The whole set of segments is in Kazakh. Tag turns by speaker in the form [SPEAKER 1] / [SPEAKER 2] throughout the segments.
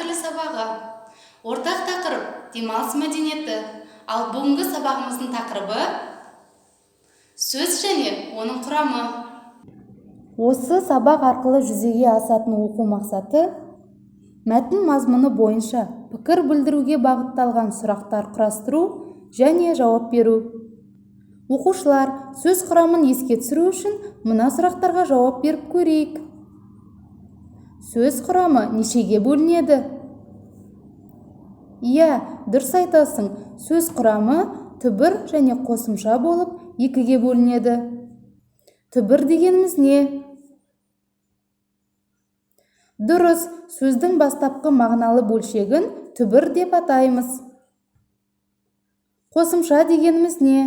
[SPEAKER 1] тілі сабағы. Ортақ тақырып демалыс мәдениеті. Ал бүгінгі сабағымыздың тақырыбы сөз және оның құрамы. Осы сабақ арқылы жүзеге асатын оқу мақсаты мәтін мазмұны бойынша пікір білдіруге бағытталған сұрақтар құрастыру және жауап беру. Оқушылар, сөз құрамын еске түсіру үшін мына сұрақтарға жауап беріп көрейік. Сөз құрамы нешеге бөлінеді? Иә, дұрыс айтасың. Сөз құрамы түбір және қосымша болып екіге бөлінеді. Түбір дегеніміз не? Дұрыс, сөздің бастапқы мағыналы бөлшегін түбір деп атаймыз. Қосымша дегеніміз не?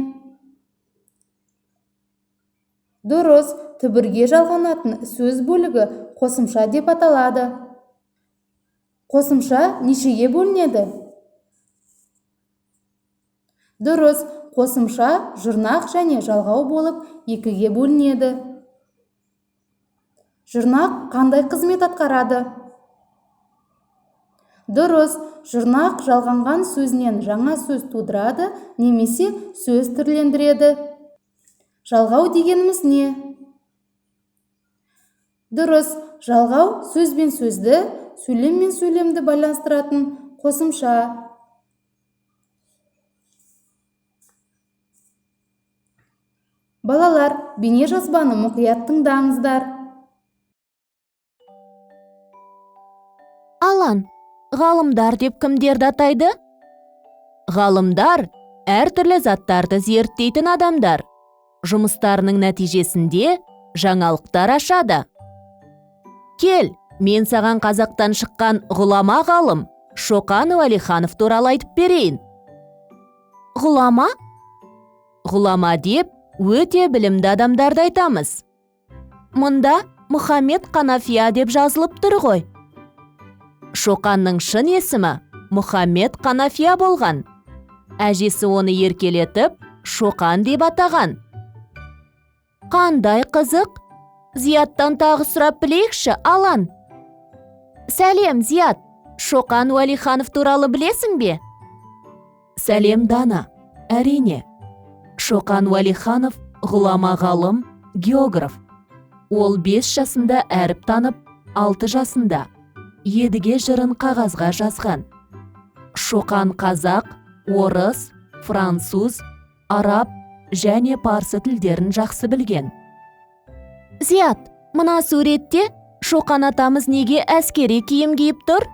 [SPEAKER 1] Дұрыс, түбірге жалғанатын сөз бөлігі қосымша деп аталады. Қосымша нешеге бөлінеді? Дұрыс, қосымша жұрнақ және жалғау болып екіге бөлінеді. Жұрнақ қандай қызмет атқарады? Дұрыс, жұрнақ жалғанған сөзінен жаңа сөз тудырады немесе сөз түрлендіреді. Жалғау дегеніміз не? Дұрыс, жалғау сөз бен сөзді, сөйлем мен сөйлемді байланыстыратын қосымша. Балалар, бейне жазбаны мұқият тыңдаңыздар.
[SPEAKER 2] Алан, ғалымдар деп кімдерді атайды? Ғалымдар әртүрлі заттарды зерттейтін адамдар. Жұмыстарының нәтижесінде жаңалықтар ашады. Кел, мен саған қазақтан шыққан ғұлама ғалым Шоқан Уәлиханов туралы айтып берейін. Ғұлама? Ғұлама деп өте білімді адамдарды айтамыз. Мұнда Мұхаммед Қанафия деп жазылып тұр ғой. Шоқанның шын есімі Мұхаммед Қанафия болған. Әжесі оны еркелетіп Шоқан деп атаған. Қандай қызық! Зияттан тағы сұрап білейікші, Алан. Сәлем, Зият. Шоқан Уәлиханов туралы білесің бе? Сәлем, Дана. Әрине. Шоқан Уәлиханов ғұлама ғалым, географ. Ол 5 жасында әріп танып, 6 жасында Едіге жырын қағазға жазған. Шоқан қазақ, орыс, француз, араб және парсы тілдерін жақсы білген. Зият, мына суретте Шоқан атамыз неге әскери киім киіп тұр?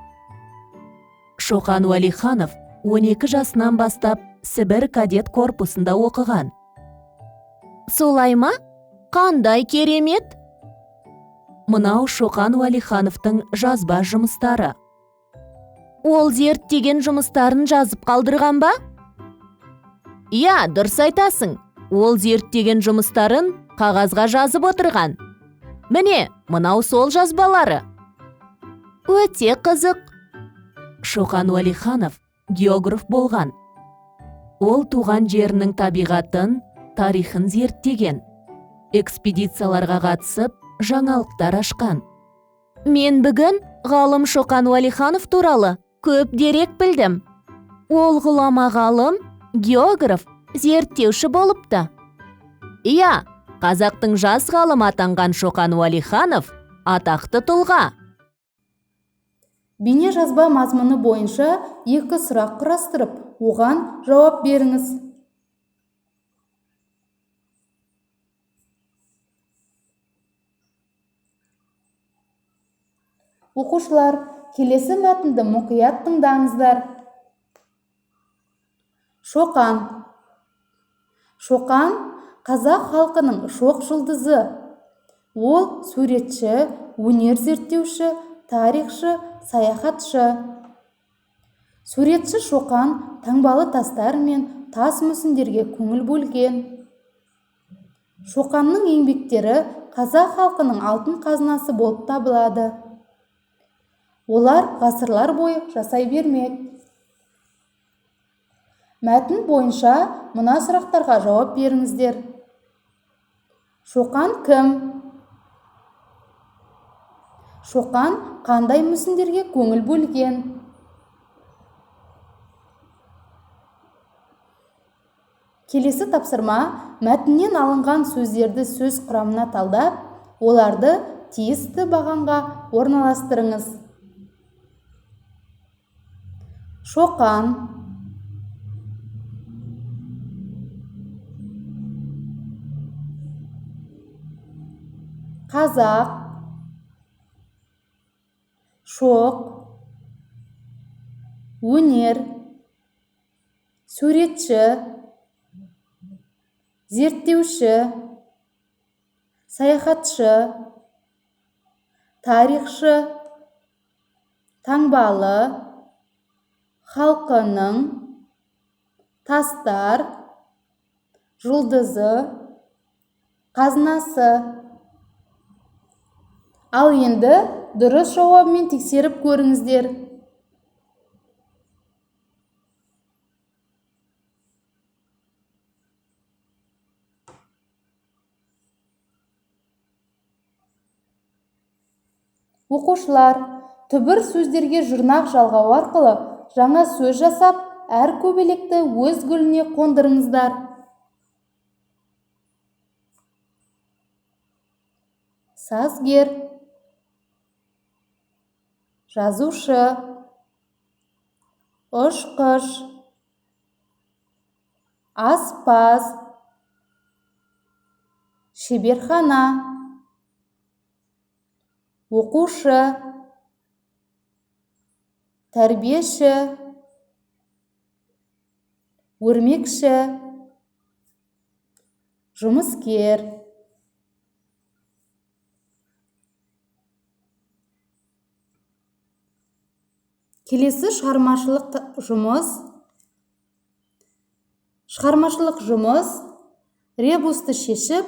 [SPEAKER 2] Шоқан Уәлиханов 12 жасынан бастап Сібір кадет корпусында оқыған. Солай ма? Қандай керемет! Мынау Шоқан Уәлихановтың жазба жұмыстары. Ол зерттеген жұмыстарын жазып қалдырған ба? Иә, дұрыс айтасың. Ол зерттеген жұмыстарын қағазға жазып отырған. Міне, мынау сол жазбалары. Өте қызық. Шоқан Уәлиханов географ болған. Ол туған жерінің табиғатын, тарихын зерттеген. Экспедицияларға қатысып, жаңалықтар ашқан. Мен бүгін ғалым Шоқан Уәлиханов туралы көп дерек білдім. Ол ғұлама ғалым, географ, зерттеуші болыпты. Иә, қазақтың жас ғалымы атанған Шоқан Уәлиханов атақты тұлға.
[SPEAKER 1] Бейне жазба мазмұны бойынша екі сұрақ құрастырып, оған жауап беріңіз. Оқушылар, келесі мәтінді мұқият тыңдаңыздар. Шоқан. Шоқан қазақ халқының шоқ жұлдызы. Ол суретші, өнер зерттеуші, тарихшы, саяхатшы. Суретші Шоқан таңбалы тастар мен тас мүсіндерге көңіл бөлген. Шоқанның еңбектері қазақ халқының алтын қазынасы болып табылады. Олар ғасырлар бойы жасай бермек. Мәтін бойынша мына сұрақтарға жауап беріңіздер. Шоқан кім? Шоқан қандай мүсіндерге көңіл бөлген? Келесі тапсырма: мәтіннен алынған сөздерді сөз құрамына талдап, оларды тиісті бағанға орналастырыңыз. Шоқан, қазақ, шоқ, өнер, суретші, зерттеуші, саяхатшы, тарихшы, таңбалы, халқының, тастар, жұлдызы, қазынасы. Ал енді дұрыс жауабымен тексеріп көріңіздер. Оқушылар, түбір сөздерге жұрнақ жалғау арқылы жаңа сөз жасап, әр көбелекті өз гүліне қондырыңыздар. Сазгер, жазушы, ұшқыш, аспаз, шеберхана, оқушы, тәрбиеші, өрмекші, жұмыскер. Келесі шығармашылық жұмыс. Шығармашылық жұмыс: ребусты шешіп,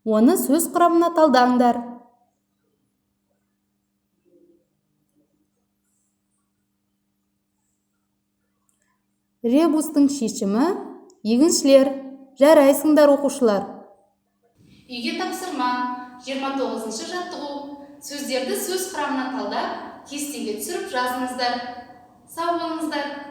[SPEAKER 1] оны сөз құрамына талдаңдар. Ребустың шешімі: егіншілер. Жарайсыңдар, оқушылар. Үйге тапсырма: 29 жаттығу. Сөздерді сөз құрамына талдап, кестеге түсіріп жазыңыздар. Сау болыңыздар.